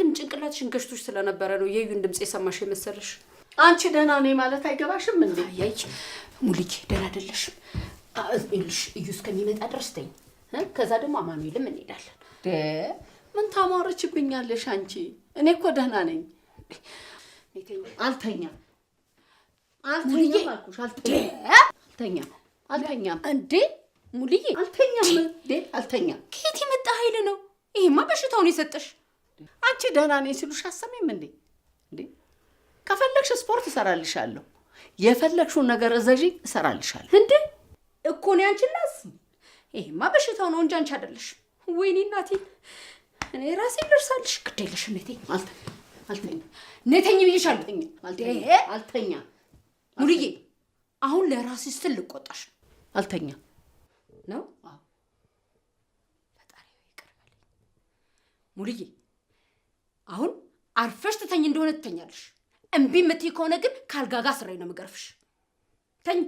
ቅድም ጭንቅላትሽን ገሽቶሽ ስለነበረ ነው የእዩን ድምፅ የሰማሽ የመሰለሽ። አንቺ ደህና ነኝ ማለት አይገባሽም እንዴ? አይ ሙልዬ፣ ደህና አይደለሽም። ይኸውልሽ እዩ እስከሚመጣ ድረስ ተኝ፣ ከዛ ደግሞ አማኑኤልም እንሄዳለን። ምን ታሟርችብኛለሽ አንቺ? እኔ እኮ ደህና ነኝ። አልተኛም፣ አልተኛም አልኩሽ። አልተኛም፣ አልተኛም፣ አልተኛም። እንዴ ሙልዬ፣ አልተኛም እንዴ፣ አልተኛም። ከየት የመጣ ኃይል ነው ይሄማ? በሽታውን የሰጠሽ። አንቺ ደህና ነኝ ሲሉሽ አሰሚም እንዴ? እንዴ ከፈለግሽ ስፖርት እሰራልሻለሁ። የፈለግሽውን ነገር እዘዢ፣ እሰራልሻለሁ። እንዴ እኮ እኔ አንቺን ላዝ፣ ይሄማ በሽታው ነው እንጂ አንቺ አይደለሽም። ወይኔ እናቴ፣ እኔ ራሴ ደርሳልሽ። ግድ የለሽም፣ ነይ ተኝ፣ አልተኛም፣ ነይ ተኝ ብዬሻለሁ። አልተኛም። ሙልዬ፣ አሁን ለራስሽ ስል ልቆጣሽ አልተኛም ነው። ፈጣሪ ይቅር በለኝ። ሙልዬ፣ አሁን አርፈሽ ትተኝ እንደሆነ ትተኛለሽ። እምቢ የምትይ ከሆነ ግን ከአልጋ ጋር ስራዬ ነው የምገርፍሽ። ተኝ።